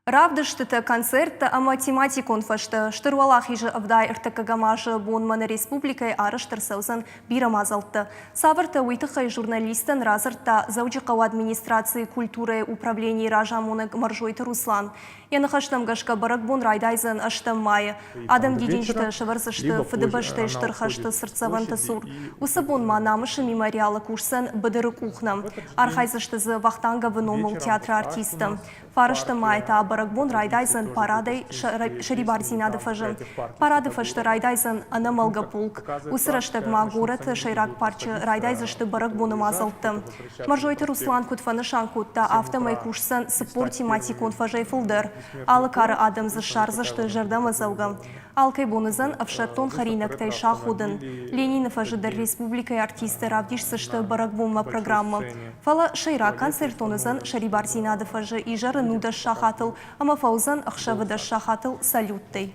Равдыстытӕ, концерттӕ ӕмӕ тематикон фӕзтӕ Стыр Уӕлахизы 73-ӕм азы бонмӕ нӕ республикӕйы арӕзт ӕрцӕудзӕн бирӕ мадзӕлттӕ. Цавӕртӕ, уый тыххӕй журналисттӕн радзырдта Дзӕуджыхъӕуы администрацийы культурӕйы управленийы разамонӕг Мӕрзойты Руслан. Йӕ ныхӕстӕм гӕсгӕ бӕрӕгбон райдайдзӕн ӕстӕм майы. Адӕм дидинджытӕ сӕвӕрдзысты Фыдыбӕстӕйы Стыр хӕсты цыртдзӕвӕнты цур. Уыцы бон ма Намысы мемориалы кусдзӕн быдыры къухнӕ. Архайдзысты дзы Вахтанговы номыл театры артисттӕ. Фарӕстӕм майы та бӕрӕгбон райдайдзӕн парадӕй сӕрибардзинады фӕзы. Парады фӕстӕ райдайдзӕн ӕнӕмӕлгӕ полк. Уыцы рӕстӕг ма горӕты сӕйраг парчы райдайдзысты бӕрӕгбоны мадзӕлттӕ. Мӕрзойты Руслан куыд фӕнысан кодта, афтӕмӕй кусдзӕн 40 тематикон фӕзӕй фылдӕр. Алы кары адӕм дзы ссардзысты зӕрдӕмӕдзӕугӕ. Алкӕй бон уыдзӕн ӕфсӕддон хӕринӕгтӕй саходын. Ленины фӕзы дӕр республикӕйы артисттӕ равдисдзысты бӕрӕгбонмӕ программӕ. Фӕлӕ сӕйраг концертон уыдзӕн Сӕрибардзинады фӕзы изӕры 19 сахатыл ӕмӕ фӕуыдзӕн ӕхсӕвы 10 сахатыл салюттӕй.